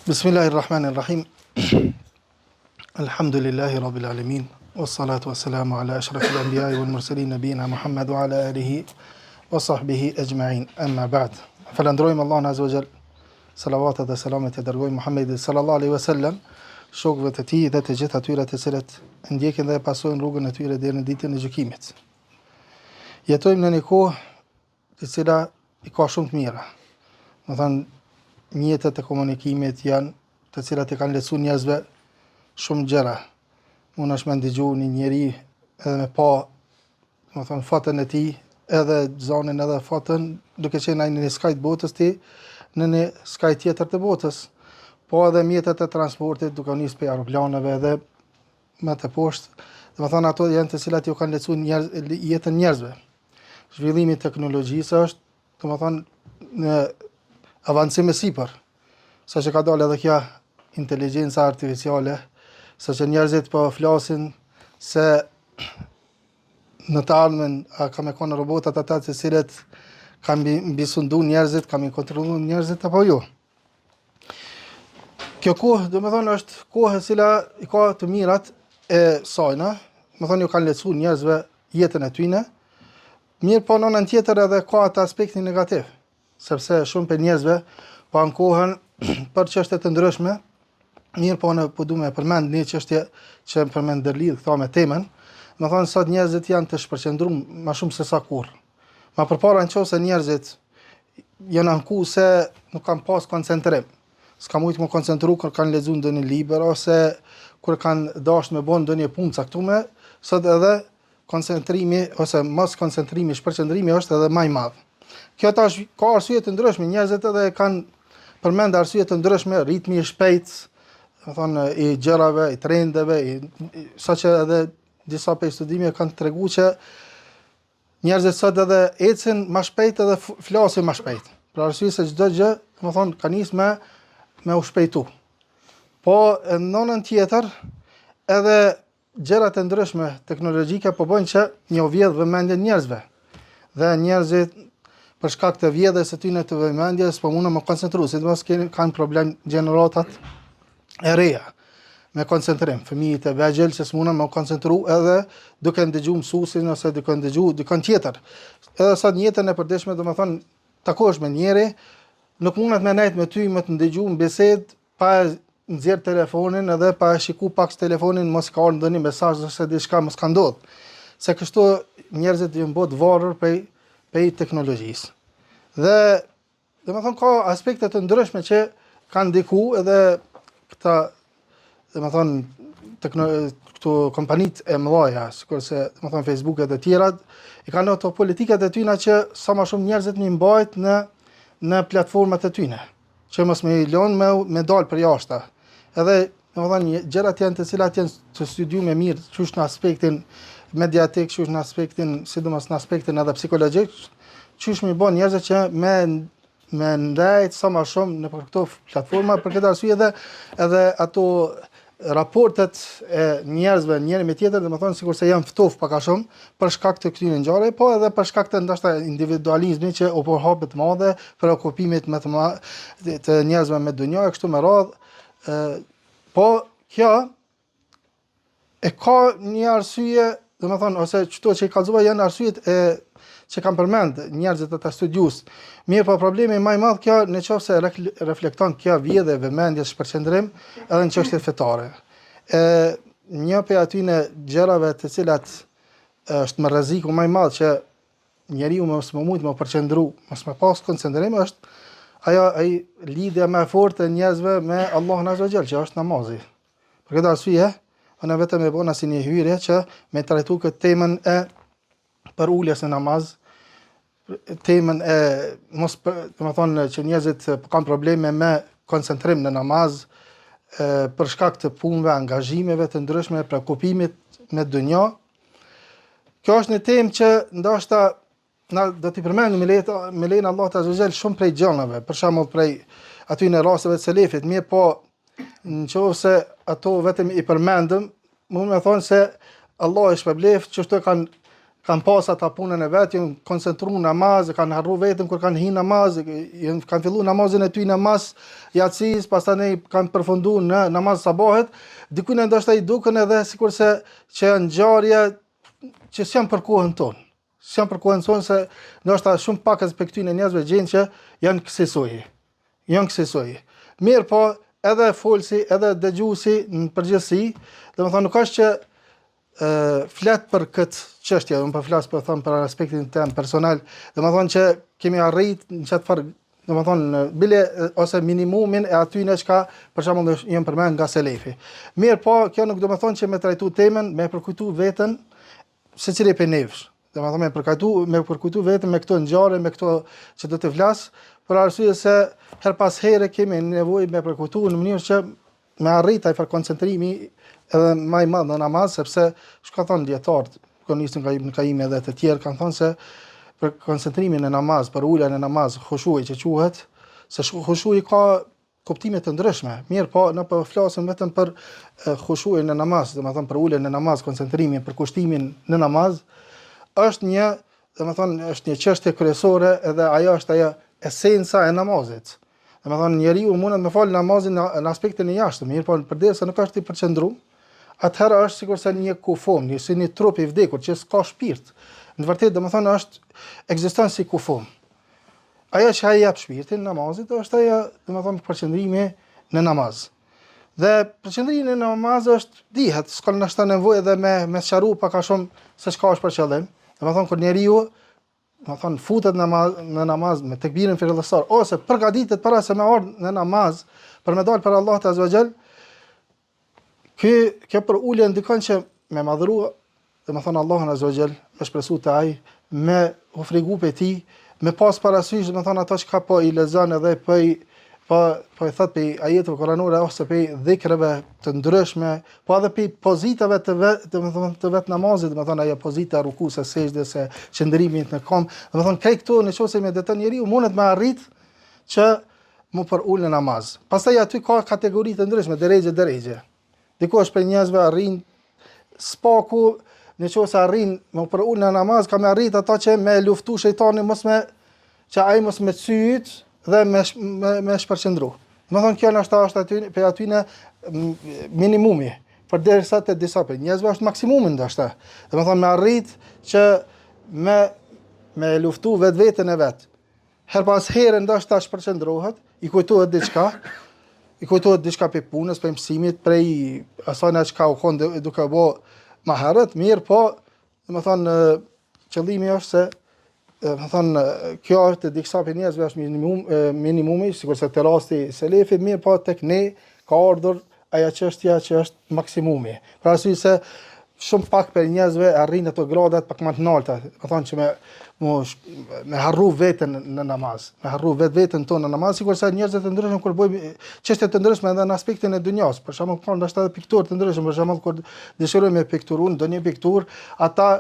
Bismillahirrahmanirrahim. Alhamdulillahi rabbil alamin. Wassalatu wassalamu ala ashrafil anbiya'i wal mursalin nabina Muhammad wa ala alihi wa sahbihi ajma'in. Amma ba'd. Falënderojmë Allahun azza wa jall. Salavatet dhe selamet ia dërgojmë Muhammedit sallallahu alaihi wasallam, shokëve të tij dhe të gjithë atyre të cilët ndjekin dhe pasojnë rrugën e tyre deri në ditën e gjykimit. Jetojmë në një kohë e cila i ka shumë të mira. Domethanë, mjetet e komunikimit janë të cilat i kanë lehtësu njerëzve shumë gjëra. Mundesh me ndëgju një njeri edhe me pa, domethanë, foton e tij, edhe zonin edhe foton, duke qenë ai në një skaj të botës ti, në një skaj tjetër të botës. Po edhe mjetet e transportit, duke nisë prej aeroplaneve edhe më të poshtë, domethanë ato janë të cilat ju kanë lehtësu njerëz, jetën njerëzve. Zhvillimi i teknologjisë është, domethanë, në avancim e sipër, sa që ka dalë edhe kjo inteligjenca artificiale, sa që njerëzit po flasin se në të ardhmen a ka me konë robotat ata të cilët kanë mbi, mbi sundu njerëzit, kanë me kontrollu njerëzit apo jo. Kjo kohë, domethonë, është kohë e cila i ka të mirat e sajna, domethonë, ju kanë lehtësu njerëzve jetën e tyne, mirëpo në anën tjetër edhe ka atë aspektin negativ, sepse shumë prej njerëzve po ankohen për çështje të ndryshme, mirëpo unë po du me përmend një çështje që për me ndërlidh këta me temën, domethonë, sot njerëzit janë të shpërqendrum ma shumë se sa kurrë. Ma përpara në qoftë se njerëzit janë anku se nuk kanë pas koncentrim. S'kanë mujtë me u koncentru kur kanë lexu ndonjë libër ose kur kanë dashtë me bo ndonjë punë caktume, sot edhe koncentrimi ose mos koncentrimi, shpërqendrimi është edhe ma i madh. Kjo tash ka arsye të ndryshme, njerëzit edhe kanë përmend arsye të ndryshme, ritmi i shpejtë, domethonë i gjërave, i trendeve, i, i saqë edhe disa prej studimeve kanë tregu që Njerëzit sot edhe ecin ma shpejt edhe flasin ma shpejt. Për arsye se çdo gjë, domethonë, ka nis me me u shpejtu. Po në anën tjetër, edhe gjërat e ndryshme teknologjike po bëjnë që me jau vjedh vëmendjen njerëzve. Dhe njerëzit për shkak të vjedhjes së tyne të vëmendjes, po mundën me u koncentru, sidomos kanë problem gjeneratat e reja me koncentrim, fëmijët e vegjël që s'mundën me u koncentru edhe duke ndëgju mësuesin ose duke ndëgju dikon tjetër. Edhe sot në jetën e përditshme, domethonë, takohesh me njeri, nuk mundet me nejt me ty me të ndëgju në bisedë pa e nxjerr telefonin edhe pa e shiku pak telefonin mos ka ardhur ndonjë mesazh ose diçka mos ka ndodh. Se kështu njerëzit janë bo të varur prej prej teknologjisë. Dhe Domethonë, ka aspekte të ndryshme që kanë ndiku edhe këta, domethonë, tekno, këto kompanitë e mëdha, sikurse, domethonë, Facebook e të tjerat, i kanë ato politikat e tyna që sa ma shumë njerëzit me i mbajt në, në platformat e tyne, që mos me i lonë me, me dalë përjashta. Edhe, domethonë, gjërat janë të cilat janë të studiume mirë, qysh në aspektin mediatik, qysh në aspektin, sidomos në aspektin edhe psikologjik, qysh me i bo njerëzit që me me ndejt sa ma shumë nëpër këto platforma, për këtë arsye edhe edhe ato raportet e njerëzve njëri me tjetër, domethonë sikurse janë ftof pak a shumë për shkak të këtyre ngjarjeve, po edhe për shkak të ndoshta individualizmit që u përhapet madhe, preokupimit më të madh të njerëzve me dunja e kështu me radhë, ë po kjo E ka një arsye, domethonë, ose qëto që i kallzova janë arsyet e që kanë përmend njerëzit ata studiues. Mirëpo problemi ma i madh kjo në qoftë se reflekton kjo vjedhje e vëmendjes shpërqendrim edhe në çështjet fetare. E një prej atyne gjërave të cilat është më rreziku ma i madh që njeriu mos me mujt me u përqendru, mos me pas koncentrim është ajo ai lidhja më e fortë e njerëzve me Allahun Azza wa Jall, që është namazi. Për këtë arsye, unë vetëm e bona si një hyrje që me trajtu këtë temën e përuljes në namaz, temën e mos domethonë që njerëzit po kanë probleme me koncentrim në namaz, e, për shkak të punëve, angazhimeve të ndryshme, preokupimit me dynja. Kjo është një temë që ndoshta Na do t'i përmendim me leje me lejen e Allahut Azza wa Jall shumë prej gjanave, për shembull prej atyne rasteve të selefit, mirëpo në qoftë se ato vetëm i përmendëm, mund me thonë se Allahu i shpërbleft qështu e kanë Kanë pas ata punën e vet, janë koncentru në namaz, kanë harru veten kur kanë hi namaz, janë kanë fillu namazin e tyne mas jacis, pastaj kanë përfundu në namaz sabahit, dikujt ndoshta i duken edhe sikurse që janë ngjarje që s'janë për kohën tonë. S'janë për kohën tonë se ndoshta shumë pak prej këtyne njerëzve gjejnë që janë kësisoj. Janë kësisoj. Mirëpo, edhe folësi, edhe dëgjuesi në përgjithësi, domethënë nuk është që e, flet për këtë çështje, unë po flas po them për aspektin tem personal, domethënë që kemi arrit në qatë farë, domethënë bile ose minimumin e atyne çka për shembull janë përmend nga selefi. Mirëpo, kjo nuk domethënë që me trajtu temën, me përkujtu veten secili prej nesh. Domethënë me përkujtu, me përkujtu veten me këto ngjarje, me këto që do të flas, për arsye se her pas here kemi nevojë me përkujtu në mënyrë që me arrit ai far koncentrimi edhe më i madh në namaz, sepse çka thonë dijetarët, kur nisin nga Ibn Kajimi edhe të tjerë kanë thonë se për koncentrimin në namaz, për uljen në namaz, khushui që quhet, se khushui ka kuptime të ndryshme. Mirëpo, ne po flasim vetëm për khushuin në namaz, domethënë për uljen në namaz, koncentrimin, përkushtimin në namaz, është një, domethënë, është një çështje kryesore edhe ajo është ajo esenca e namazit. Domethënë, njeriu mundet me falë namazin në, në aspektin e jashtëm, mirëpo, përderisa nuk është i përqendruar, atëherë është sikurse një kufom, një si një trup i vdekur që s'ka shpirt. Në të vërtetë, domethënë, është ekziston si kufom. Ajo që ai jep shpirtin namazit është ajo, domethënë përqendrimi në namaz. Dhe përqendrimi në namaz është dihet, s'ka ndoshta nevojë edhe me me sqaru pak a shumë se çka është për qëllim. Domethënë kur njeriu domethënë futet në namaz, në namaz me tekbirin fillestar ose përgatitet para se me ardh në namaz për me dal para Allahut azza wa jall, Ky, kjo përulje ndikon që me madhru, domethënë Allahun Azza wa Jall, me shpresu te ai, me u frigu prej tij, me pas parasysh, domethënë ato çka po i lexon edhe po i po po i thot prej ajeteve kuranore ose prej dhikreve të ndryshme, po edhe prej pozitave të vet, domethënë të vet namazit, domethënë ajo pozita e rukusë, sexhdes, qëndrimit në kom, domethënë krejt këto në qoftë se mediton njeriu mundet me arrit që m'u përul në namaz. Pastaj aty ka kategori të ndryshme, derexhe derexhe. Dikush prej njerëzve arrin s'paku në qoftë se arrin m'u përul në namaz, ka me arrit ato që me luftu shejtanin mos me që ai mos me cyt dhe me me, me shpërqendru. Domethënë kjo ndoshta është aty prej atyne minimumi. Përderisa te disa prej njerëzve është maksimumi ndoshta. Domethënë me arrit që me me luftu vetveten e vet. Her pas here ndoshta shpërqendrohet, i kujtohet diçka, i kujtohet diçka prej punës, prej mësimit, prej asaj çka u kon duke bo më herët, mirëpo, domethënë qëllimi është se domethënë kjo është te disa prej njerëzve është minimum minimumi, sikurse te rasti i selefit, mirëpo tek ne ka ardhur ajo çështja që është maksimumi. Për arsye se shumë pak prej njerëzve arrijnë ato gradat pak më të nalta, domethënë që me mu, me harru veten në namaz, me harru vetveten tonë në namaz, sikurse njerëzit e ndryshëm kur bëjmë çështje të ndryshme edhe në aspektin e dynjas, për shembull ka ndoshta edhe pikturë të ndryshëm, për shembull kur dëshirojmë me pikturu ndonjë pikturë, ata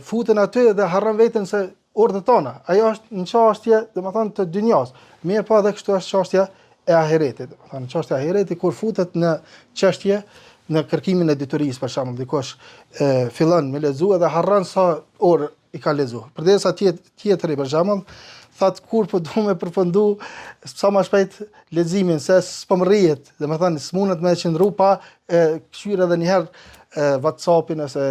futen aty dhe harron veten se orët e tona. Ajo është në çështje, domethënë të dynjas. Mirëpo edhe kështu është çështja e ahiretit. Domethënë çështja e ahiretit kur futet në çështje në kërkimin e diturisë për shembull, dikush e, fillon me lexu edhe harron sa orë i ka lexu. Përderisa tjet, tjetri për shembull, thot kur po du me përfundu sa më shpejt leximin se s'po më rrihet, domethënë s'mundet me qëndru pa e kqyr edhe një herë WhatsAppin ose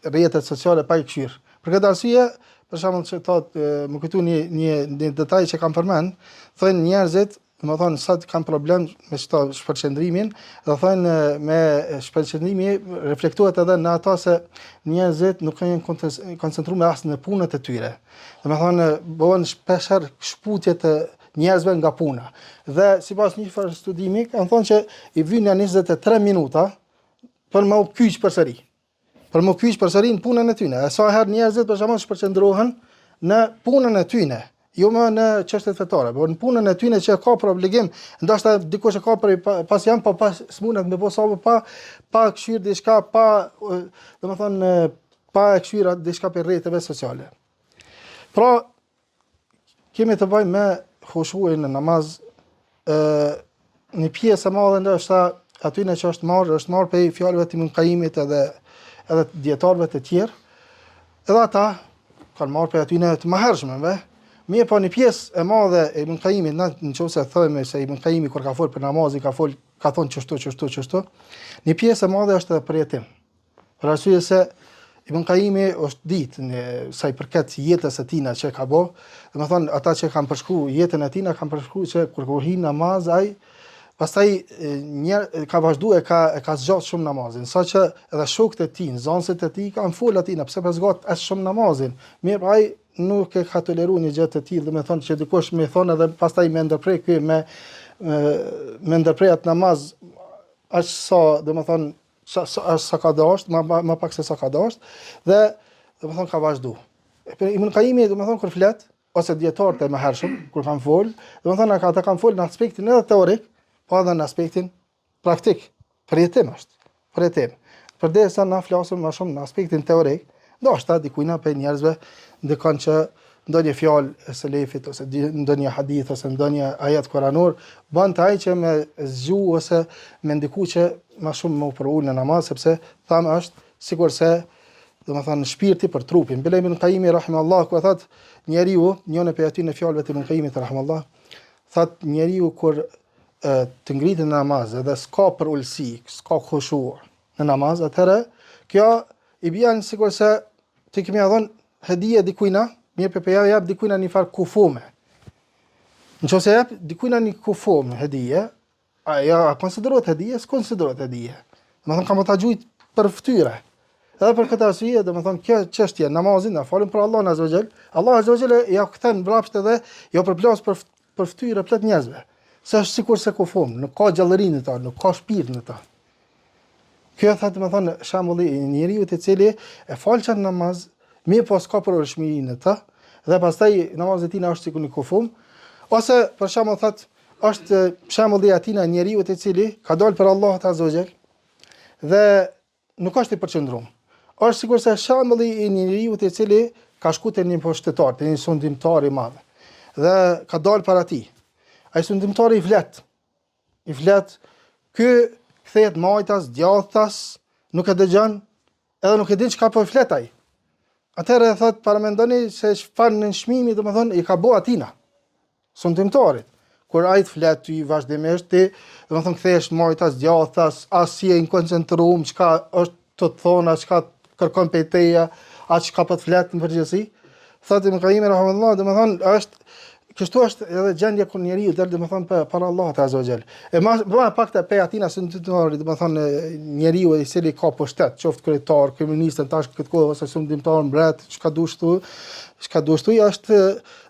rrjetet sociale pa i kqyr. Për këtë arsye, për shembull që thot më kujtu një një një detaj që kam përmend, thonë njerëzit, domethënë sot kanë problem me çto shpërqendrimin, dhe thonë me shpërqendrimi reflektohet edhe në ato se njerëzit nuk janë koncentruar as në punët e tyre. Domethënë bëhen shpeshherë shkëputje të njerëzve nga puna. Dhe sipas një farë studimi kanë thonë që i vynë 23 minuta për me u kyç përsëri. Për me u kyç përsëri në punën e tyne. E sa herë njerëzit për shembull shpërqendrohen në punën e tyne, jo më në çështjet fetare, por në punën e tyne që ka për obligim, ndoshta dikush e ka për pasion, po pas s'mundet me bo sabër pa pa kqyr diçka, pa domethënë pa e kqyr diçka prej rrjeteve sociale. Pra Kemi të bëjmë me hushuin në namaz, ë një pjesë e madhe ndoshta atyne që është marrë, është marrë prej fjalëve të Ibn Kajimit edhe edhe dijetarëve të tjerë. Edhe ata Kanë marrë prej atyne të mëhershmëve. Mirëpo një pjesë e madhe e Ibn Kajimit, në në qoftë se thojmë se Ibn Kajimi kur ka folë për namazin, ka folë, ka thonë qështu, qështu, qështu, një pjesë e madhe është edhe përjetim. Për arsye se Ibn Kajimi është ditë në sa i përket jetës së tina që ka bo, domethonë ata që kanë përshkru jetën e tina kanë përshkru që kur kur hin namaz ai pastaj një ka vazhdu e ka e ka zgjat shumë namazin, saqë edhe shokët e tij, nxënësit e tij kanë fol atina pse po zgjat aq shumë namazin. Mirë, po ai nuk e ka toleru një gjë të tillë, domethonë që dikush me thonë edhe pastaj me ndërpre ky me me ndërpre atë namaz aq sa, domethonë sa sa, sa ka dasht, ma, ma, ma pak se sa ka dasht, dhe domethonë ka vazhdu. Ibn Kajimi, domethonë, kur flet, ose dijetarët e mëhershëm, kur kanë fol, domethonë, ata kanë fol në aspektin edhe teorik, po edhe në aspektin praktik, përjetim është, përjetim. Përderisa na flasim më shumë në aspektin teorik, ndoshta dikujna prej njerëzve ndikon që ndonjë fjalë e selefit ose ndonjë hadith ose ndonjë ajet kuranor, bën të ai që me zgju ose me ndiku që më shumë me u përul në namaz, sepse thamë është sikurse domethonë shpirti për trupin. Bile Ibn Kajimi rahimahullah ku e thot njeriu, njënë prej atyne fjalëve të Ibn Kajimit rahimahullah, thot njeriu kur e, të ngritet në namaz edhe s'ka përulësi, s'ka khushu në namaz, atëherë kjo i bjen sikurse ti ke me ia dhon hedije dikujna, mirë po ja jap dikujna një farë kufume. Në qoftë se jap dikujna një kufume hedije, ajo a konsiderohet hedije, s'konsiderohet hedije. Domethonë ka me ta gjujt për fytyre. Edhe për këtë arsye, domethonë kjo çështje namazin na falim për Allahun azza wa Allah azza wa jall ja kthen mbrapsht edhe jo përplas për për fytyrë plot njerëzve. Se është sikurse kufom, nuk ka gjallëri në ta, nuk ka shpirt në ta. Kjo thotë domethonë shembulli i njeriut i cili e fal qat namaz, mirëpo s'ka përulshmëri në të, dhe pastaj namazi i tij është sikur një kufum, ose për shembull thotë është shembulli i atina njeriut i cili ka dalë për Allahut azza wa jall dhe nuk është i përqendruar. Është sikurse shembulli i njeriut i cili ka shku te një pushtetar, te një sundimtar i madh dhe ka dalë para tij. Ai sundimtari i flet, i flet, ky kthehet majtas, djathtas, nuk e dëgjon, edhe nuk e din çka po i flet ai. Atëherë thot paramendoni se çfarë nënçmimi domethënë i ka bo atina sundimtarit. Kur ai të flet ty vazhdimisht ti, domethënë kthehesh majtas, djathtas, as je i koncentrum çka është tu të thonë, çka kërkon prej teje, a çka po të flet në përgjithësi. Thotë Ibn Kajimi rahimahullah, domethënë është kështu është edhe gjendja kur njeriu del domethënë për para Allahut azza wa jall. E më më pak të pe atina sundimtarit, domethënë njeriu i cili ka pushtet, qoftë kryetar, kryeministër tash këtë kohë ose sundimtar, mbret, çka dush tu, çka dush tu, është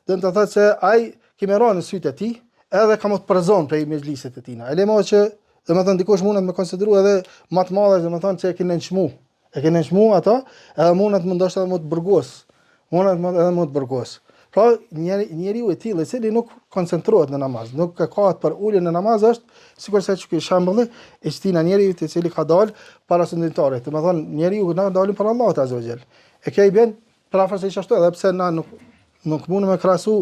do të thotë se ai ke me ra në sytë e tij, edhe ka me të përzon prej mexhlisit të tina. E le më që domethënë dikush mundet me konsideru edhe më të madhe, domethënë që e ke nënçmu. E ke nënçmu ato, edhe mundet më ndoshta edhe me të burgos. Mundet më edhe me të burgos. Pra, njeri, njeriu i tillë i cili nuk koncentrohet në namaz, nuk e ka atë përulje në namaz është sikurse që ky shembulli i qëtina njeriut i cili ka dalë para sundimtarit. Domethënë, njeriu na dalim para Allahut azza wa jall. E kjo i bjen Përafërsisht ashtu edhe pse na nuk nuk mundem me krahasu,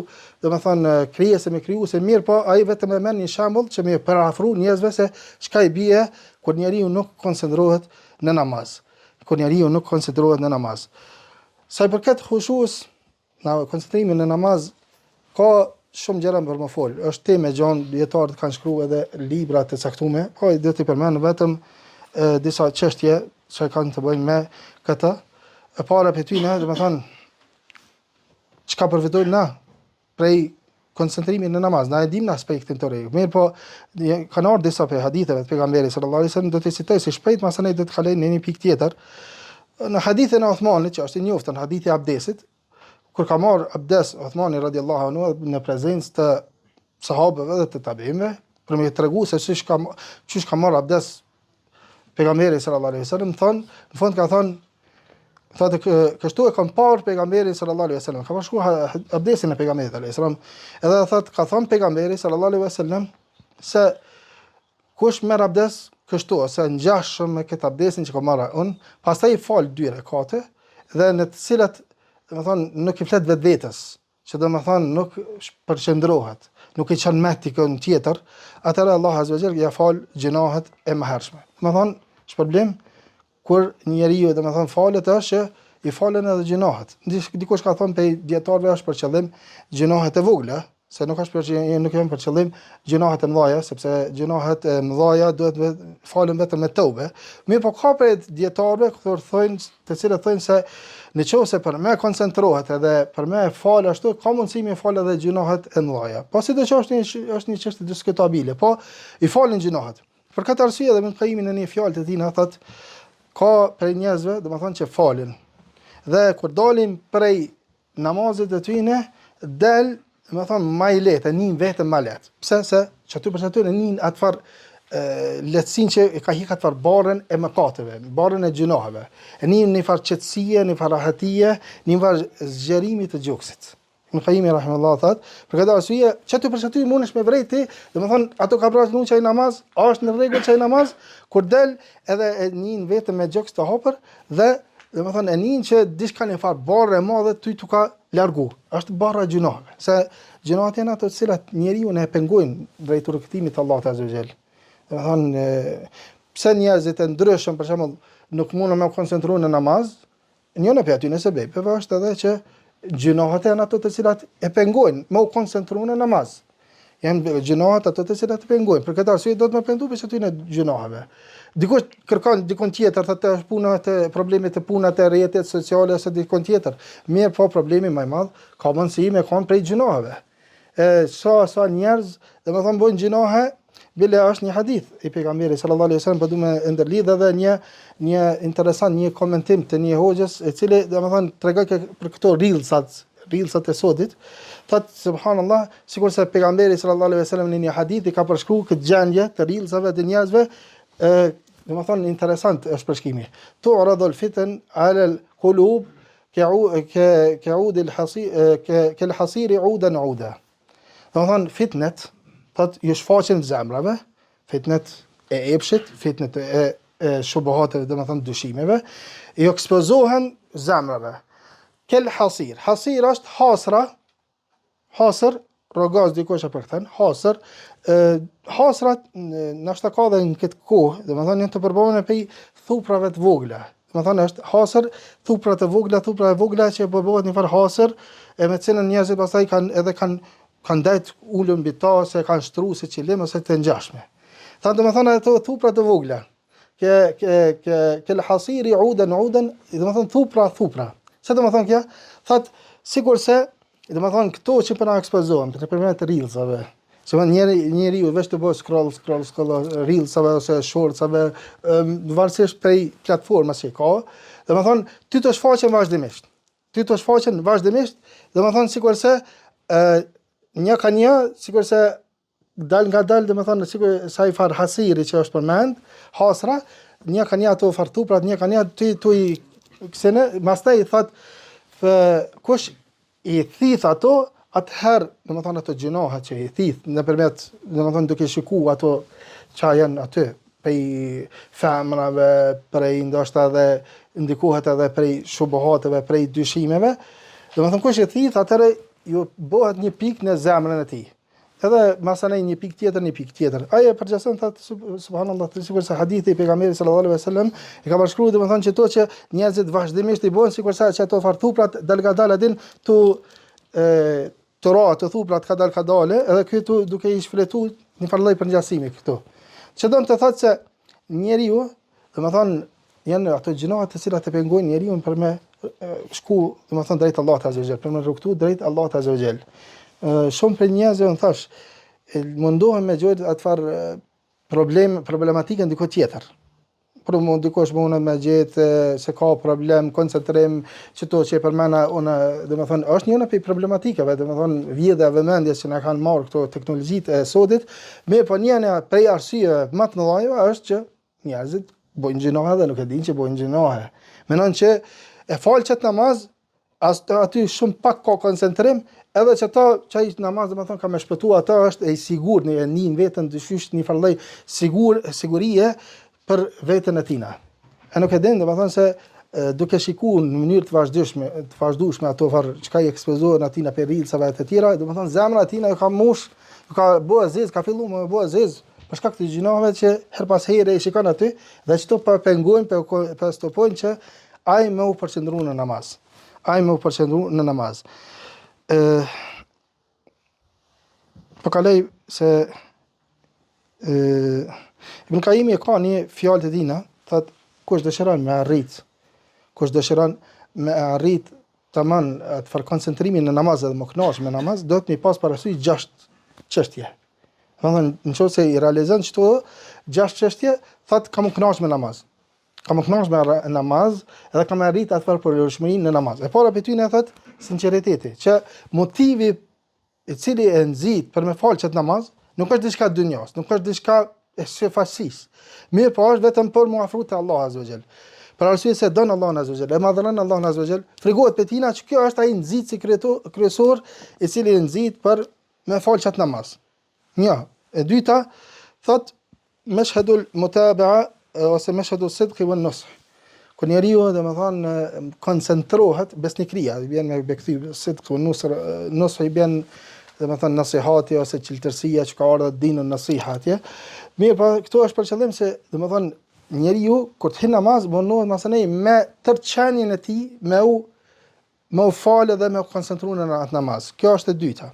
domethënë krijesën me krijuesin, mirëpo ai vetëm e merr një shembull që me përafru njerëzve se çka i bie kur njeriu nuk koncentrohet në namaz. Kur njeriu nuk koncentrohet në namaz. Sa i përket hushuës, në koncentrimin në namaz ka shumë gjëra për me fol. Është temë e gjanë, dijetarët kanë shkruar edhe libra të caktuara, po do t'i përmend vetëm e, disa çështje që kanë të bëjnë me këtë. E para prej tyne, domethënë, çka përfitojmë na prej koncentrimit në namaz, na e dim në aspektin teorik. Mirëpo, kanë ardhur disa prej haditheve të pejgamberit sallallahu alajhi wasallam, do t'i citoj si shpejt, masanej do të kaloj në një pikë tjetër. Në hadithin e Uthmanit, që është i njohur hadithi i abdesit, kur ka marr abdes Uthmani radiallahu anhu në prezencë të sahabëve dhe të tabiinëve, për me tregu se qysh ka qysh ka marr abdes pejgamberi sallallahu alaihi wasallam thon, në fund ka thon thotë kështu e kam parë pejgamberin sallallahu alaihi wasallam, ka përshkru abdesin e pejgamberit alaihi wasallam, edhe thotë ka thon pejgamberi sallallahu alaihi wasallam se Kush merr abdes kështu ose ngjashëm me këtë abdesin që kam marrë unë, pastaj i fal dy rekate dhe në të cilat, domethënë, nuk i flet vetvetes, që domethënë nuk përqendrohet, nuk i çon mendtë dikun tjetër, atëherë Allah azza wa jall ja fal gjynahet e mëhershme. Domethënë, shpërblim kur njeriu domethënë falet është që. i falen edhe gjynahet. Dikush ka thonë prej dijetarëve është për qëllim gjynahet e vogla, se nuk është për qëllim, nuk janë për qëllim gjynahet e mëdha, sepse gjynahet e mëdha duhet të falen vetëm me teube. Mirëpo ka prej dijetarëve këto thonë, të cilët thonë se në qoftë se për me koncentrohet edhe për me fal ashtu, ka mundësi me fal edhe gjynahet e mëdha. Po sido që është një është një çështje diskutabile, po i falin gjynahet. Për këtë arsye edhe Ibn Kajimi në një fjalë të tij thotë ka prej njerëzve, domethënë që falin. Dhe kur dalin prej namazit të tyne del, domethënë, ma i lehtë, e nin veten ma lehtë. Pse? Se qaty për qaty e nin atë farë lehtësinë që e ka hik atë farë barrën e mëkateve, barrën e gjynaheve. E nin një farë qetësie, një farë rahatie, një farë zgjerimi të gjoksit. Ibn Kajimi rahimehullah thot, për këtë arsye, qaty për qaty mundesh me vrejt ti, domethënë, ato ka pra qaj namaz, a është në rregull qaj namaz, kur del edhe e nin veten me gjoks të hapur dhe Domethënë, e nin që diçka një farë barrë e madhe ty t'u ka largu. është barra e gjynaheve. Se gjynahet janë ato të cilat njeriun e pengojnë drejt rrugëtimit të Allahut azze ve xhel. Domethënë, pse njerëzit e ndryshëm, për shembull, nuk mundën me u koncentru në namaz, njëna prej atyne sebepeve është edhe që gjynahet janë ato të cilat e pengojnë me u koncentru në namaz. Janë gjynahet ato të cilat të pengojnë. Për këtë arsye duhet me pendu prej atyne gjynaheve. Dikush kërkon dikun tjetër, thotë është puna te problemi te puna te rrjetet sociale ose dikun tjetër. Mirëpo problemi më i madh ka mundësi me kon prej gjynaheve. E sa sa njerëz, domethënë bojnë gjynahe, bile është një hadith i pejgamberit sallallahu alaihi wasallam po du me ndërlidh edhe një një interesant një komentim të një hoxhës i cili domethënë tregoi për këto reelsat reelsat e sodit, thot subhanallah, sikurse pejgamberi sallallahu alaihi wasallam në një hadith i ka përshkruar këtë gjendje të reelsave të njerëzve, ë domethënë interesant është përshkrimi. Tu'radu al-fitan 'ala al-qulub ke ke ud al-hasir ke ke al-hasir 'udan 'uda. Domethënë fitnet, thot ju shfaqen zemrave, fitnet e epshit, fitnet e e shubuhateve, domethënë dyshimeve, ju ekspozohen zemrave. Kel hasir. Hasir është hasra, hasër, rrogaz dikush e përkthen, hasër, ë hasrat ndoshta ka dhe në këtë kohë, domethënë janë të përbërë prej thuprave të vogla. Domethënë është hasër, thupra të vogla, thupra e vogla që përbëhet një farë hasër, e me cilën njerëzit pastaj kanë edhe kanë kanë ndejt ulun mbi ta ose kanë shtru si qilim ose të ngjashme. Tha domethënë ato thupra të vogla. Ke ke ke kel hasiri uden uden, domethënë thupra thupra. Çka domethënë kjo? Thot sikurse domethënë këto që po na ekspozohen nëpërmjet reelsave. Se më njeri njeriu veç tu bo scroll scroll scroll reelsave ose shortsave, varësisht prej platformës që ka, domethënë ty të shfaqen vazhdimisht. Ty të shfaqen vazhdimisht, domethënë sikurse ë një ka një, sikurse dal nga dal, domethënë sikur sa i far hasiri që është përmend, hasra, një ka një ato far thuprat, një ka një ty tu i kësene, mastaj i thot fë, kush i thith ato, atëherë, domethënë ato gjynahe që i thith nëpërmjet, domethënë duke shiku ato që janë aty, prej femrave, prej ndoshta edhe ndikohet edhe prej shubuhateve, prej dyshimeve, domethënë kush i thith, atëherë ju bëhet një pikë në zemrën e tij. Edhe masanej një pikë tjetër, një pikë tjetër. Ai e përgjason thot subhanallahu, të sikurse hadithi i pejgamberit sallallahu alaihi wasallam e ka përshkruar domethënë që to që njerëzit vazhdimisht i bojnë sikurse që ato far thuprat dal nga dal din tu e të ra ato thuprat ka dal ka dale, edhe ky tu duke i shfletu një farë lloj përngjasimi këtu. Që don të thotë se njeriu, domethënë janë ato gjynahet të cilat e pengojnë njeriun për me shku, domethënë drejt Allahut azza xhel, për me rrugtu drejt Allahut azza xhel. Shumë prej njerëzve unë thash, mundohen me gjet atë farë problem problematikën diku tjetër. Për mund dikush mundet me gjetë se ka problem, koncentrim, që to që e përmena unë, domethënë, është njëna prej problematikave, domethënë, vjedhja e vëmendjes që na kanë marrë këto teknologjitë e sodit, mirëpo njëna prej arsyeve më të mëdha është që Njerëzit bojnë gjynahe dhe nuk e dinë që bojnë gjynahe. Menon që e fal qat namaz, as të aty shumë pak ka koncentrim, edhe që ato që ai namaz domethënë ka me shpëtu ato është e sigurt në e nin veten dyshysh një farë lloj sigur sigurie për veten e tina. E nuk e din domethënë se duke shiku në mënyrë të vazhdueshme, të vazhdueshme ato far çka i ekspozohen atina prej reelsave të tjera, domethënë zemra e tina ka mush, ka bo e zezë, ka fillu me bo e zezë, për shkak të gjynaheve që her pas here i shikon aty dhe qëto po pengojnë, po po stopojnë që ai me u përqendru në namaz. Ai me u përqendru në namaz. Ë Po kaloj se ë Ibn Kajimi e ka një fjalë të tina, thot kush dëshiron me arrit, kush dëshiron me arrit tamam atë farë koncentrimi në namaz edhe me u knaq me namaz, duhet me pas parasysh gjashtë çështje. Domethënë, në qoftë se i realizon qëto gjashtë çështje, thot ka m'u knaq me namaz. Ka m'u knaq me namaz edhe ka me arrit atë farë përulshmëri në namaz. E para prej tyne thot sinqeriteti, që motivi i cili e nxit për me falë qëtë namaz, nuk është diçka dynjas, nuk është diçka e syfaqësisë. Mirëpo është vetëm për m'u afru te Allahu Azza wa Jall. Për arsye se don Allahun Azza wa Jall, e madhëron Allahun Azza wa Jall, frigohet prej tina që kjo është ai nxitësi kryesor i cili e nxit për me falë qëtë namaz. Një, e dyta, thot Meshhedul mutabaa ose meshhedul sidqi wan nush. Kur njeriu, domethënë, koncentrohet besnikëria, i bjen me e kthy sidq wan nush, nush i bjen domethënë nasihati ose çiltërsia që ka ardhur dinun nasiha atje. Mirëpo, këtu është për qëllim se domethënë njeriu kur të hyn namaz mundohet masanej me tërë qenien e tij me u me u falë dhe me u koncentru në atë namaz. Kjo është e dyta.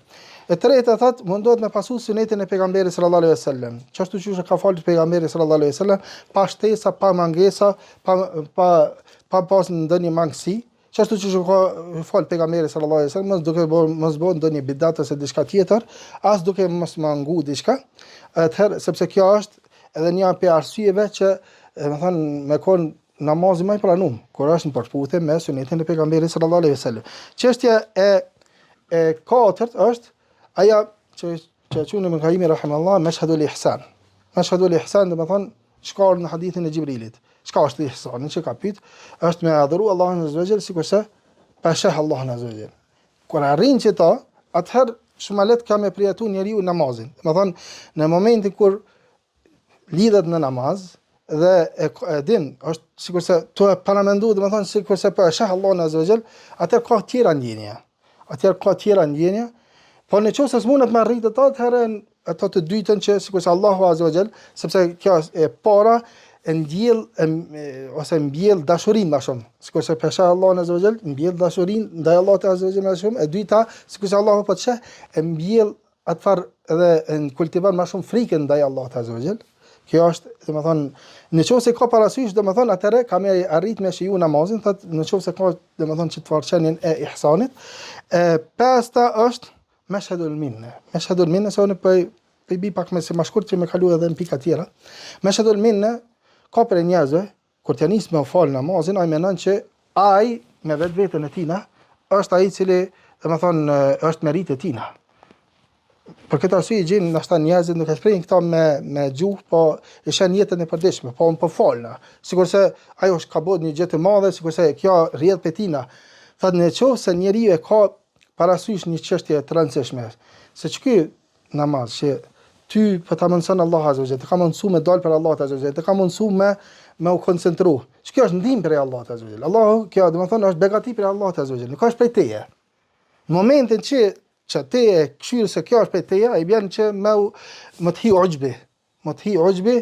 E treta thot, mundohet me pasu sunetin e pejgamberit sallallahu alaihi wasallam. Qashtu qysh e ka falë pejgamberi sallallahu alaihi wasallam, pa shtesa, pa mangesa, pa pa pa pas ndonjë mangësi. Qashtu qysh e ka falë pejgamberi sallallahu alaihi wasallam, mos duke bë mos bë ndonjë bidat ose diçka tjetër, as duke mos mangu diçka. Atëherë sepse kjo është edhe një prej arsyeve që, domethënë, me kon namazi më i pranum, kur është në përputhje me sunetin e pejgamberit sallallahu alaihi wasallam. Çështja e e katërt është ajo që që e quan Ibn Kajimi rahimahullah meshhedul ihsan. Meshhedul ihsan domethënë çka është në hadithin e Xhibrilit. Çka është ihsani që ka pyet, është me adhuru Allahun azza wa jall sikurse pa sheh Allahun azza wa jall. Kur arrin qëta, atëherë shumë më lehtë ka me përjetu njeriu namazin. Domethënë në momentin kur lidhet në namaz dhe e, e din, është sikurse tu e paramendu, domethënë sikurse po e sheh Allahun azza wa jall, atëherë ka tjera ndjenja. Atëherë ka tjera ndjenja. Po në qoftë se s'mundet me arrit ato, atëherë ato të dytën që sikurse Allahu azza wa jall, sepse kjo është e para e ndjell e, ose mbjell dashurinë më shumë. Sikurse po e sheh Allahun azza wa jall, mbjell dashurinë ndaj Allahut azza wa jall më shumë. E dyta, sikurse Allahu po të sheh, e mbjell atë farë edhe e kultivon më shumë frikën ndaj Allahut azza wa jall. Kjo është, domethënë, në qoftë se ka parasysh, domethënë, atëherë ka me arrit me shiju namazin, thotë, në qoftë se ka, domethënë, qët farë qenien e ihsanit. E pesta është meshhedul minne. Meshhedul minne, se unë po po i bi pak me se ma shkurt që me kalu edhe në pika tjera. Meshhedul minne, ka prej njerëzve, Kur t'ja nis me u fal namazin, ai mendon që ai me vetveten e tina është ai i cili, domethënë, është meritë e tina. Për këtë arsye i gjen ndoshta njerëzit nuk e shprehin këto me me gjuhë, po e sheh n'jetën e përditshme, po unë po falna. Sikurse ajo është ka bërë një gjë të madhe, sikurse kjo rrjedh prej tina. Thotë në qoftë se njeriu e ka parasysh një çështje të rëndësishme, se ky namaz që ty po ta mundson Allahu azza wa jall, të ka mundsu me dal për Allahut azza wa jall, të ka mundsu me me u koncentru. Që kjo është ndihmë prej Allahut azza wa jall. Allahu, kjo domethënë është begati prej Allahut azza wa jall, nuk është prej teje. Në momentin që që ti e kqyr se kjo është prej teje, ai bjen që me u, me të hi uxhbi, me të hi uxhbi,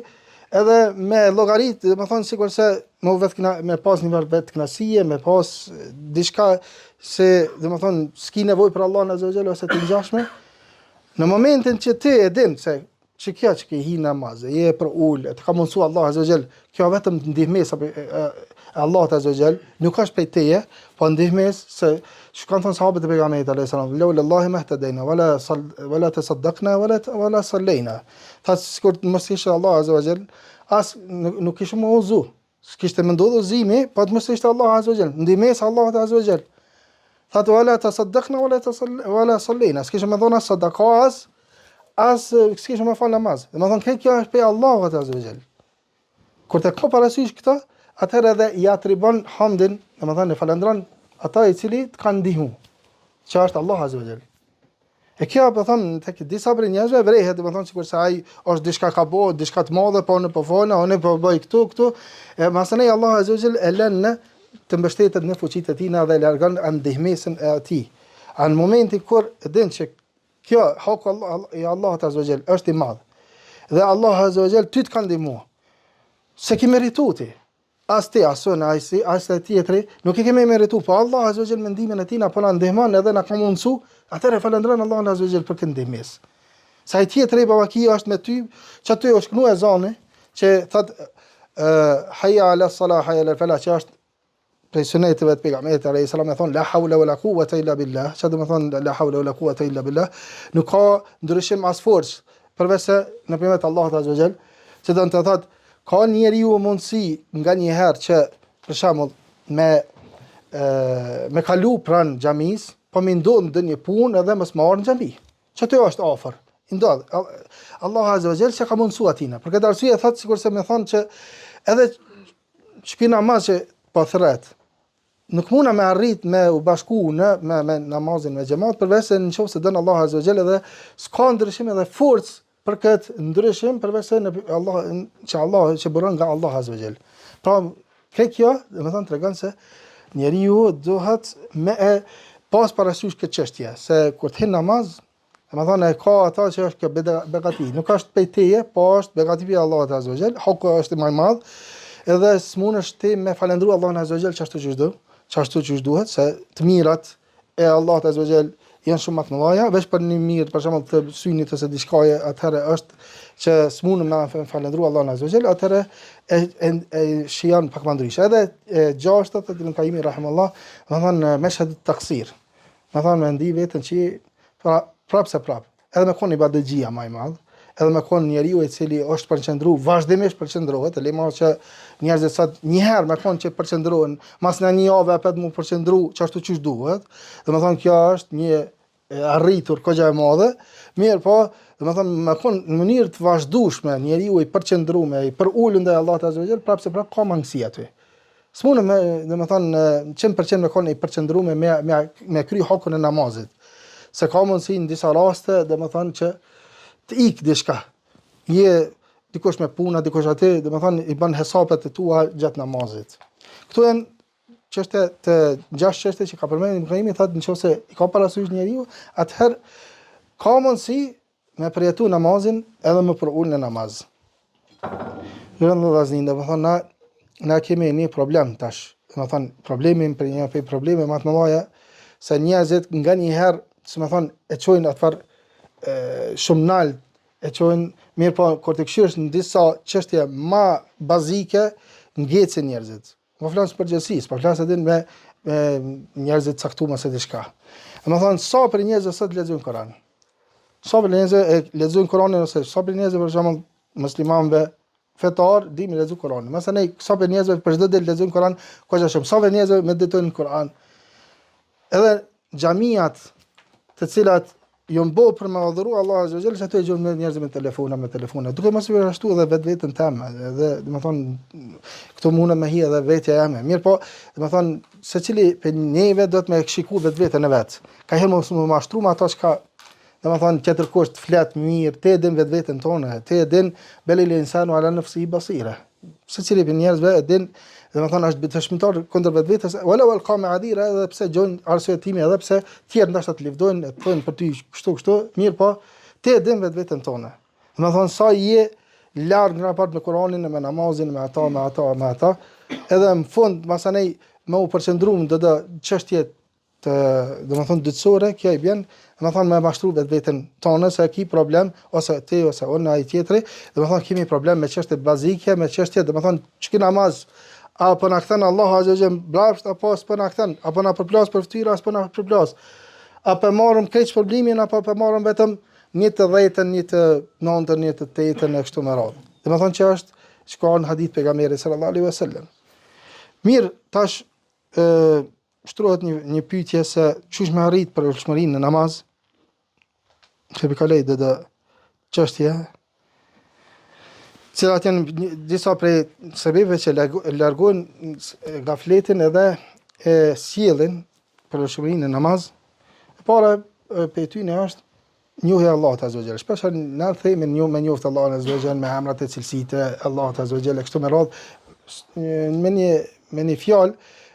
edhe me llogarit, domethënë sikurse me u vetkëna, me pas një farë vetkënaqësie, me pas diçka se, domethënë, s'ki nevojë për Allahun azza wa jall ose të ngjashme. Në momentin që ti e din se që kjo që ke hi namaz, je përul, të ka mundësu Allah azza wa jall, kjo vetëm ndihmesa e, e, e Allahut azza wa jall, nuk është prej teje, po ndihmesë se që kanë thënë sahabët e pejgamberit alayhis salam, laula Allahi mahtadayna wala sal wala tasaddaqna wala wala sallayna. Tha sikur të mos ishte Allah azza wa jall, as nuk, nuk kishim u udhzu. S'kishte me ndodhur udhëzimi, po të mos ishte Allah azza wa jall, ndihmesa Allahut azza wa jall. Tha wala tasaddaqna wala tasall wala sallayna. S'kishim me dhënë as sadaka as as s'kishim me fal namaz. Domethënë kjo është prej Allahut azza wa jall. Kur të ka parasysh këtë, atëherë edhe i atribon hamdin, domethënë e falëndron ata i cili të ka ndihmu, që është Allah azza wa jall. E kjo po them tek disa prej njerëzve vrehet, domethënë sikurse ai është diçka ka bo, diçka të madhe, po unë po falna, unë po bëj këtu, këtu. E masanej Allah azza wa jall e lën në të mbështetet në fuqitë e tij dhe largon ndihmesën e atij. A në momentin kur e din që Kjo haku Allah, i Allahut azza wa jall është i madh. Dhe Allah azza wa jall ty të ka ndihmu. S'e ki meritu ti. As ti, as unë, as si, as ai tjetri, nuk e kemi meritu, po Allah Azza wa Jall me ndihmën e tij na po na ndihmon edhe na ka mundsu, atëherë falënderon Allahun Azza wa Jall për këtë ndihmesë. Se ai tjetri baba ki është me ty, që aty është knu ezani, që thot uh, hayya ala salah hayya ala falah, që është prej suneteve të pejgamberit alayhi salam me thon la hawla wala quwwata illa billah, çka do të thon la hawla wala quwwata illa billah, nuk ka ndryshim as forcë përveç se nëpërmjet Allahut azza wa jall, që do të thotë ka njeriu mundësi nganjëherë që për shembull me e, me kalu pranë xhamisë, po me ndodh ndonjë punë edhe mos me ardh në xhami. Që aty është afër. I ndodh. Allahu azza wa jall s'ia ka mundësu atina. Për këtë arsye thotë sikurse me thonë që edhe qiky namaz që po thret, nuk muna me arrit me u bashku në me, me namazin me xhemat përveç se në qoftë se don Allahu azza wa jall edhe s'ka ndryshim edhe forcë për këtë ndryshim përveç se në Allah që Allah që buron nga Allahu azza wa jall. Pra ke kjo, domethënë tregon se njeriu duhet me e pas parasysh këtë çështje, se kur të hin namaz, Domethënë e ka ata që është kjo begati, nuk është pej teje, po është begati pej Allahut Azza wa Jall, haku është më i madh, edhe s'munësh ti me falendru Allahun Azza wa Jall qashtu qysh do, qashtu qysh duhet, se të mirat e Allahut Azza wa Jall janë shumë më të mëdha, veç për një mirë, për shembull të synit ose diçkaje, atëherë është që s'mundëm me falendru Allahun Azza wa Jall, atëherë e, e, e shijon pak më ndryshe. Edhe e gjashta thotë Ibn Kajimi rahimahullah, domethënë meshhed taksir. Domethonë me ndi veten që pra, prapë se prapë, edhe me konë ibadetxhia ma i madh, edhe me konë njeriu i cili është përqendru, vazhdimisht përqendrohet, e lema që njerëzit sot njëherë me konë që përqendrohen, mas në një javë apet mu përqendru qashtu qysh duhet, domethonë kjo është një e arritur kogja e madhe, mirëpo, domethonë me konë në mënyrë të vazhdueshme njeriu i përqendruar, i përulur ndaj Allahut azza wa jall, prapë se prapë ka mangësi aty. S'mundë me, domethonë, 100% me konë i përqendruar me, me, me kry hakun e namazit. Se ka mundësi në disa raste, domethonë që të ikë diçka. Je dikush me puna, dikush aty, domethonë, i bën hesapet e tua gjatë namazit. Këto janë çështje të gjashtë çështje që ka përmendur Ibn Kajimi, thotë nëse i ka parasysh njeriu, atëherë ka mundësi Me përjetu namazin edhe me përul në namaz. Në rëndë vllazni, domethonë, na, na kemi një problem tash. Domethonë, problemin për një prej probleme më të mëdha se njerëzit nganjëherë, si me thonë, e çojnë atë farë shumë nalt, e çojnë, mirëpo, kur të kqyrësh në disa çështje ma bazike, ngecin njerëzit. Po flas përgjithësi, s'po flas edhe me me njerëz të caktuar ose diçka. Domethonë sa prej njerëzve sot lexojnë Kur'an. Sa prej njerëzve e lexojnë Kur'anin ose sa prej njerëzve për shembull muslimanëve fetar di me lexu Kur'anin. Masanej sa prej njerëzve për çdo ditë lexojnë Kur'an, kogja shumë. Sa prej njerëzve meditojnë Kur'an. Edhe xhamiat të cilat janë bo për me adhuru Allah Azza wa Jall, aty e gjejmë njerëzit me telefona, me telefona. Duke mos përjashtu edhe vetveten teme, edhe, domethonë, këtu mundë me hi edhe vetja jeme. Mirëpo, domethonë, secili prej neve duhet me shiku vetveten e vet. Ka herë mos me mashtru me ato çka, domethonë, tjetërkush të flet mirë, ti e din vetveten tonë, ti e din, belil insanu ala nefsihi basira. Secili prej njerëzve e din, domethonë është dëshmitar kundër vetvetes, walau alqa ma'adira edhe pse gjojnë arsyetime edhe pse tjerë ndoshta të livdojnë e të thonë për ty kështu kështu, mirëpo ti e din vetveten tonë. Domethonë sa je larg në raport me Kur'anin, me namazin, me ato, me ato, me ato, edhe në fund masanej me u përqendru në do çështje të, domethonë, dytësore, kjo i bjen, domethonë, me mashtru vetveten tonë, se ki problem, ose ti, ose unë, ai tjetri, domethonë, kemi problem me çështje bazike, me çështje, domethonë, qiky namaz, a po na kthen Allahu azza wa jall mbrapsht, apo s'po na kthen, apo na përplas për fytyrë, a s'po na përplas, a po marrim krejt shpërblimin, apo po marrim vetëm një të dhjetën, një të nëntën, një të tetën, e kështu me radhë. Domethonë që është, që ka në hadith pejgamberi sallallahu alaihi wasallam. Mirë, tash, e, shtrohet një një pyetje se qysh me arrit përulshmërinë në namaz, që po i kaloj do do çështje, cilat janë disa prej sebebeve që largojnë gafletin edhe e sjellin përulshmërinë në namaz. E para prej tyne është Njohja e Allahut azza wa jall. Shpesh na themi një me njoft Allahun azza wa jall me emrat e cilësitë e Allahut azza wa jall e kështu me radhë me një me një fjalë,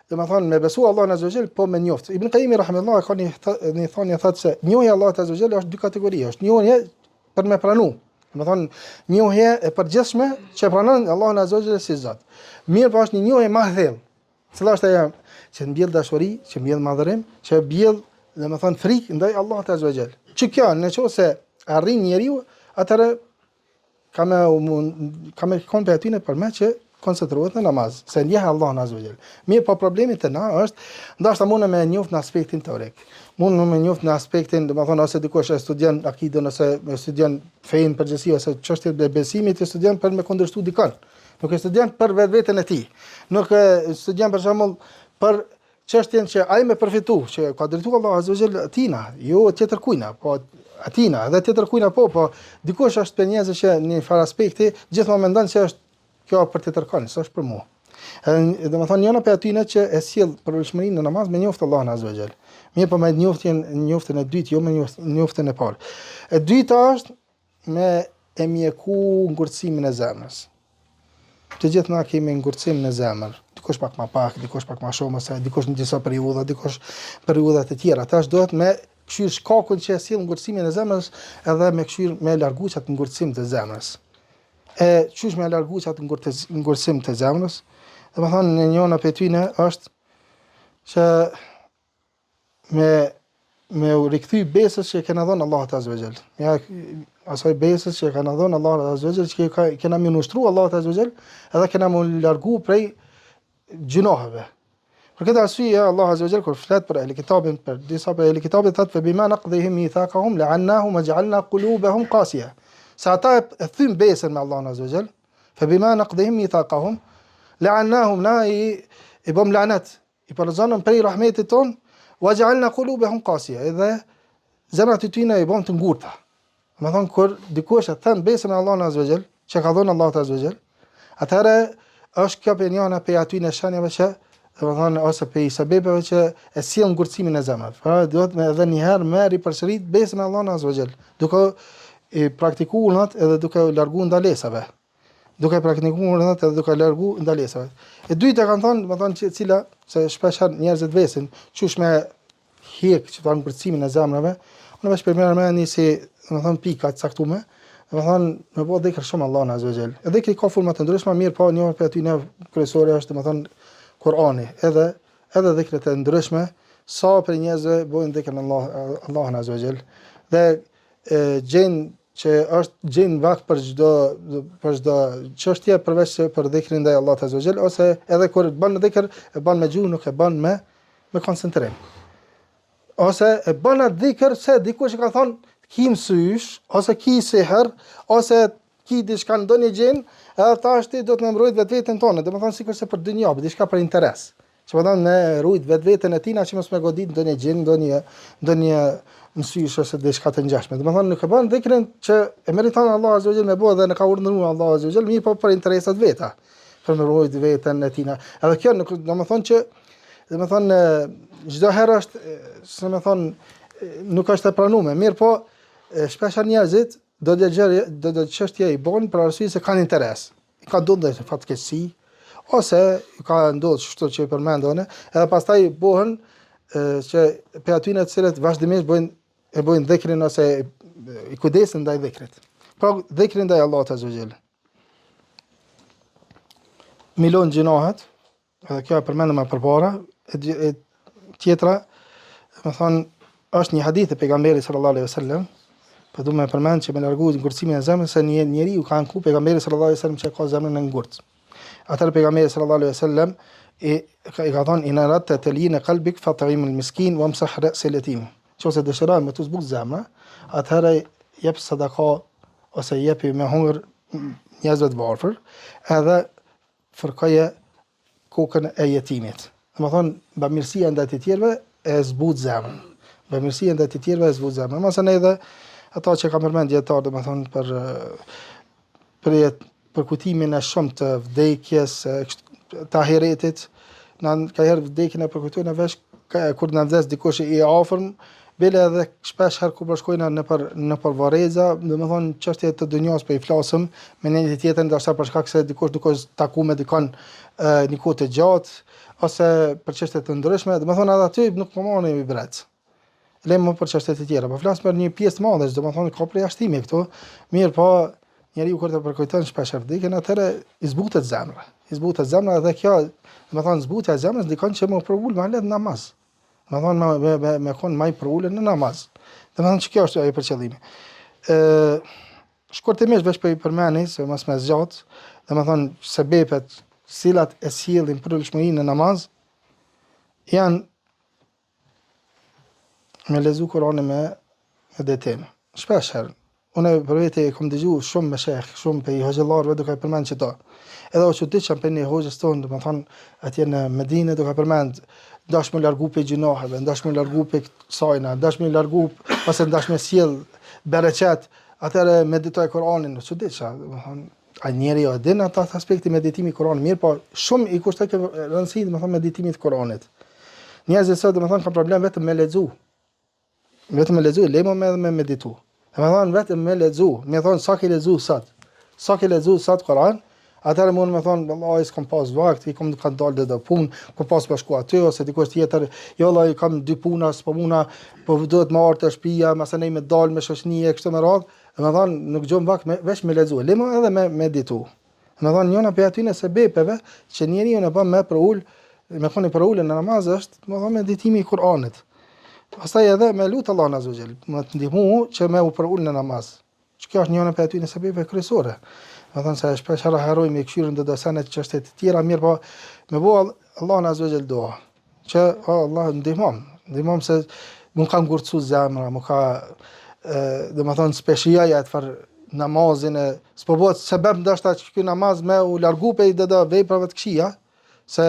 domethonë me besu Allahun azza wa jall, po me njoft. Ibn Qayyim rahimahullah ka një një thënie thotë se njohja e Allahut azza wa jall është dy kategori, është njohje për me pranu. Domethonë, njohje e përgjithshme që e pranon Allahun Azza wa Jall si Zot. Mirëpo është një njohje ma e thellë. Cila është ajo që mbjell dashuri, që mbjell madhërim, që mbjell, domethonë, frikë ndaj Allahut Azza wa Jall. Që kjo, në qoftë se arrin njeriu, atëherë ka me ka me kon prej atyne për me që koncentrohet në namaz, se njeh Allahun Azza wa Jall. Mirëpo problemi te na është, ndoshta mundë me njoft në aspektin teorik. Mundë me njoft në aspektin, domethonë, ose dikush e studion akiden, ose e studion fenë në përgjithësi, ose çështjet e besimit e studion për me kundërshtu dikon. Nuk e studion për vetveten e tij. Nuk e studion për shembull për çështjen që ai me përfitu, që ka drejtu Allahu Azza wa Jall atina, jo tjetër kujna, po atina, edhe tjetër kujna po, po dikush është prej njerëzve që në një farë aspekti gjithmonë mendon se është kjo për tjetër kon, s'është për mua. Edhe domethonë njëna prej atyne që e sjell përulshmërinë në namaz me njoft Allahun Azza wa Jall. Mirëpo me njoftjen, njoftjen e dytë, jo me njoftjen e parë. E dyta është me e mjeku ngurtësimin e zemrës. Të gjithë na kemi ngurtësim në zemër, dikush pak ma pak, dikush pak ma shumë, ose dikush në disa periudha, dikush periudha të tjera. Tash duhet me kqyr shkakun që e sjell ngurtësimin e zemrës edhe me kqyr me largu qat ngurtësim të zemrës. E qysh me largu qat ngurtësim të zemrës? Domethonë njëna prej tyne është që me me u rikthy besës që kena dhënë Allahut Azza wa Jall. Ja asaj besës që kena dhënë Allahut Azza wa Jall që ka, kena me nënshtru Allahut Azza wa Jall, edhe kena me u largu prej gjynaheve. Për këtë arsye Allah Azza wa Jall kur flet për ehli kitabin, për disa prej ehli kitabit thotë fe bima naqdihim mithaqahum la'annahum wa ja'alna qulubahum qasiya. Se ata e thyn besën me Allahun Azza wa Jall, fe bima naqdihim mithaqahum la'annahum na i i bëm lanet I përzanëm prej rahmetit tonë, wa ja'alna qulubahum qasiya, edhe zemrat e tyre i bëm të ngurta. Domethonë kur dikush e then besën e Allahut Azza wa Jall, që ka dhënë Allahu Azza wa Jall, atëherë është kjo prej njëna prej atyne shenjave që domethonë ose prej sebebeve që e sjell ngurtësimin e zemrës. Pra duhet me edhe një herë me ripërsërit besën e Allahut Azza wa Jall, duke i praktiku urdhnat edhe duke u largu ndalesave. duke praktikuar urdhnat edhe duke largu ndalesave. E dyta kanë thonë, domethonë që cila se shpesh herë njerëzit vesin, qysh me hjek që thonë ngurtësimin e zemrave, unë veç po merr me një si, domethonë pika të caktuara, domethonë me bo dhikr shumë Allahun Azza wa Jall. E dhikri ka forma të ndryshme, mirëpo një prej atyne kryesore është domethonë Kur'ani, edhe edhe dhikret e ndryshme, sa prej njerëzve bojnë dhikr në Allah, Allahun Azza wa Jall. Dhe e gjen që është gjen vakt për çdo për çdo çështje përveç se për dhikrin ndaj Allahut Azza wa Jall ose edhe kur bën dhikr e bën me gjuhë nuk e bën me me koncentrim. Ose e bën atë dhikr se dikush i ka thon ki mësysh ose ki sihr ose ki diçka ndonjë gjin, edhe tash ti do të më mbrojt vetveten tonë, domethonë sikurse për dynja, për diçka për interes. Që po thonë me rujt vetveten e tina që mos me godit ndonjë xhin, ndonjë ndonjë mësysh ose diçka të ngjashme. Domethonë nuk e bën dhikrin që e meriton Allahu Azza wa Jall me bë dhe na ka urdhëruar Allahu Azza wa Jall, mirëpo për interesat veta, për me rujt veten e tina. Edhe kjo nuk domethonë që domethonë çdo herë është, si me thonë, nuk është e pranuar. Mirëpo shpesh njerëzit do të gjë do të çështje i bën për arsye se kanë interes. I ka ndodhur ndonjë fatkeqësi ose i ka ndodhur kështu që i përmenda unë, edhe pastaj bëhen që prej atyne të cilët vazhdimisht bëjnë e bëjnë dhikrin ose i kujdesen ndaj dhikrit. Pra dhikrin ndaj Allahut Azza wa Jall. Me i lon gjynahet, Edhe kjo e përmendëm më përpara, e, e tjetra, domethonë, është një hadith e pejgamberit sallallahu alaihi wasallam, po du me përmend që me largu ngurtësimin e zemrës se një njeri iu ka anku pejgamberit sallallahu alaihi wasallam që ka zemrën e ngurtë. Atëherë pejgamberi sallallahu alaihi wasallam i ka, i ka thonë in aradta talyina qalbik fat'im al-miskin wamsah ra's al-yatim. Nëse dëshiron me t'u zbut zemra, atëherë jep sadaka ose jepi me hungër njerëzve të varfër, edhe fërkoje kokën e jetimit. Domethonë, bamirësia ndaj të tjerëve e zbut zemrën. Bamirësia ndaj të tjerëve e zbut zemrën. Masanej edhe ato që kam përmend dijetarët, domethonë, për, për, për kujtimin e shumë të vdekjes, të ahiretit, na ka herë vdekjen e përkujtojmë veç kur na vdes dikush i afërm, bile edhe shpesh herë kur po shkojna nëpër nëpër varreza, domethonë çështje të dynjas po i flasim me njëri tjetrin, ndoshta për shkak se dikush nuk është taku me dikon një kohë të gjatë ose për çështje të ndryshme, domethonë edhe aty nuk po marrim ibret. Le më për çështje të tjera, po flas për një pjesë të madhe, domethonë ka përjashtime këtu, mirëpo. njeriu kur të përkujton shpesh vdekjen, atëherë i zbutet zemra. I zbutet zemra dhe kjo, domethënë zbutja e zemrës ndikon që me u përul më lehtë në namaz. Domethënë me me me, me kon më i përulur në namaz. Domethënë që kjo është ajo për qëllimi. Ë shkurtimisht veç po i përmeni se mos me zgjat, domethënë sebepet cilat e sjellin përulshmërinë në namaz janë me lexu Kur'anin me meditim. Shpesh herë, unë për vete e kom dëgju shumë meshajih, shumë prej hoxhallarëve duke përmend qëto. Edhe u çuditshëm prej një hoxhës tonë, domethënë atje në Medinë duke përmend n'dash me u largu prej gjynaheve, n'dash me u largu prej kësajna, n'dash me u largu ose n'dash me sjell bereqet, atëherë meditoj Kur'anin, u çuditsha, domethënë Ai njeri e din atë aspekti meditimi i Kuranit, mirë, po shumë i kushtoj rëndësi, domethënë meditimit të Kuranit. Njerëzit sot domethënë kanë problem vetëm me lexu. Vetëm me lexu, le më me me meditu. Domethënë vetëm me lexu, me thonë sa ke lexu sot. Sa ke lexu sot Kuran, atëherë mund me thonë, vallahi s'kam pas vakt, i kam kanë dalë do punë, kom pas me shku aty ose dikush tjetër, jo vallai kam dy puna, s'po muna, po duhet me ardh te shtëpia, masanej me dal me shoqni e kështu me radhë. Domethënë, nuk gjon vakt me, veç me lexu, le më edhe me meditu. Domethënë, njëna prej atyne sebepeve që njeriun e bën me përul, me kon i përulun në namaz është, domethënë, meditimi i Kur'anit. Pastaj edhe me lut Allahun Azza wa Jall, me të ndihmu që me u përul në namaz. Që kjo është njëna prej atyne sebepeve kryesore. Domethënë se shpesh herë harrojmë i kqyrim do do sene çështje të tjera, mirë po me bo Allahun Azza wa Jall dua. Që, o Allah, ndihmom, ndihmom se m'u ka ngurtësu zemra, m'u ka, domethonë, s'pe shijoj atë farë namazin e, s'po bëhet sebeb ndoshta që ky namaz me u largu prej do do veprave të këqija, se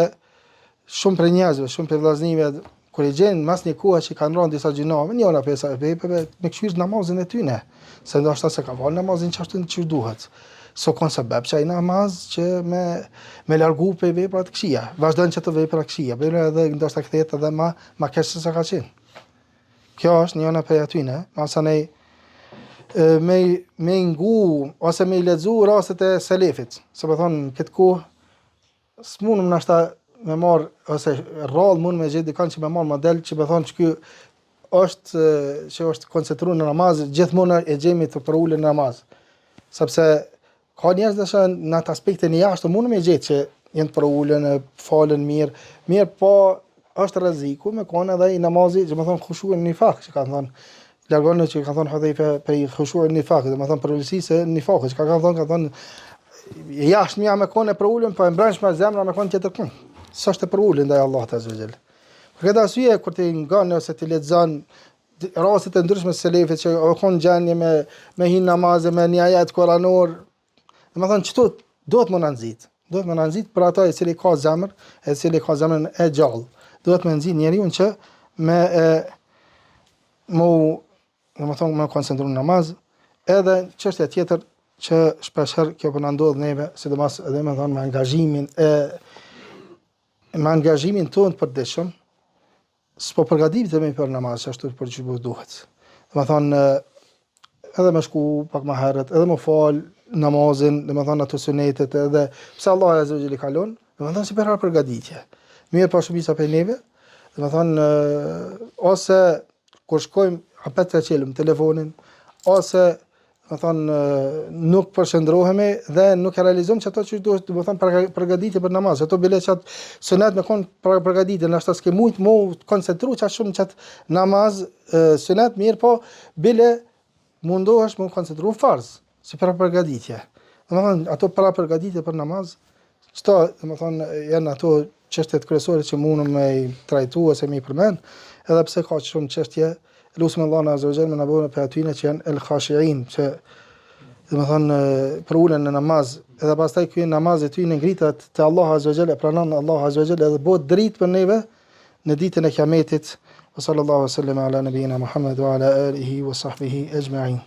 shumë prej njerëzve, shumë prej vllaznive, kur i gjenë mas një kohe që kanë rënë disa gjynahe, njëra prej sebepeve, me kqyr namazin e tyne, se ndoshta s'e ka falë namazin qashtu që duhet. S'o kon sebeb që ai namaz që me, me largu prej vepra të këqija. Vazhdon qato vepra të këqija, bile edhe ndoshta kthehet edhe ma, ma keq se sa ka qenë. Kjo është njëna prej atyne, masanej me, me ngu ose me i lexu rastet e selefit. Se po thonë, në këtë kohë, S'mundëm nashta me marr ose rrallë mund me gjetë dikon që me marr model që me thonë që ky është që është koncentruar në namaz, gjithmonë e gjejmë të përulur në namaz. Sepse ka njerëz që në atë aspektin e jashtëm mund me gjetë që janë të përulur, falen mirë, mirë po është rreziku me kon edhe i namazi, domethonë khushu nifak që kanë thonë largohuni që kanë thonë Hudhejfe prej khushu nifak, domethonë përulësisë së nifakut, që kanë thonë, kanë thonë jashtmja me kon e përulun, po e mbrendshmja zemra me kon tjetër kund. S'është e përulun ndaj Allahut Azza wa Jall. Për këtë arsye kur ti ngon ose ti lexon rastet e ndryshme të selefit që o kon gjendje me me hin namaz me një ajet kuranor, Domethonë qëto duhet me na nxit. Duhet me na nxit për ato i cili ka zemër, e cili ka zemrën e gjallë. Duhet me nxit njeriun që me e mu, domethonë, me koncentru në namaz, edhe çështja tjetër që shpeshherë kjo po na ndodh neve, sidomos edhe domethonë me angazhimin e me angazhimin tonë të përditshëm, S'po përgatitemi për namaz ashtu për që po duhet. Domethonë, edhe me shku pak më herët, edhe me fal namazin, domethonë ato sunetet, edhe pse Allahu Azza wa Jall i ka lon, domethonë si për përgatitje. Mirë po shumica prej neve, domethonë ose kur shkojmë apet e çelim telefonin, ose domethonë, nuk përqendrohemi dhe nuk e realizojmë qato që duhet, domethonë, përgatitje për namaz, ato bile qat sunet me kon për përgatitje, ndoshta s'ke mujt mu koncentru qaq shumë qat namaz sunet, mirë po, bile mundohesh mu koncentru në farz, si për përgatitje. Domethonë, ato para përgatitje për namaz, qëto, domethonë, janë ato çështjet kryesore që mundëm me i trajtu ose me i përmend, edhe pse ka shumë çështje, lusim Allahun Azza wa Jall me na bo prej atyne që janë el khashiin, që domethonë përulen në namaz, edhe pastaj ky namaz i tyne ngritet te Allahu Azza wa Jall e pranon Allahu Azza wa Jall edhe bëhet dritë për neve në ditën e Kiametit. Wa sallallahu wa sallam ala nabiyina Muhammad wa ala alihi wa sahbihi ajma'in.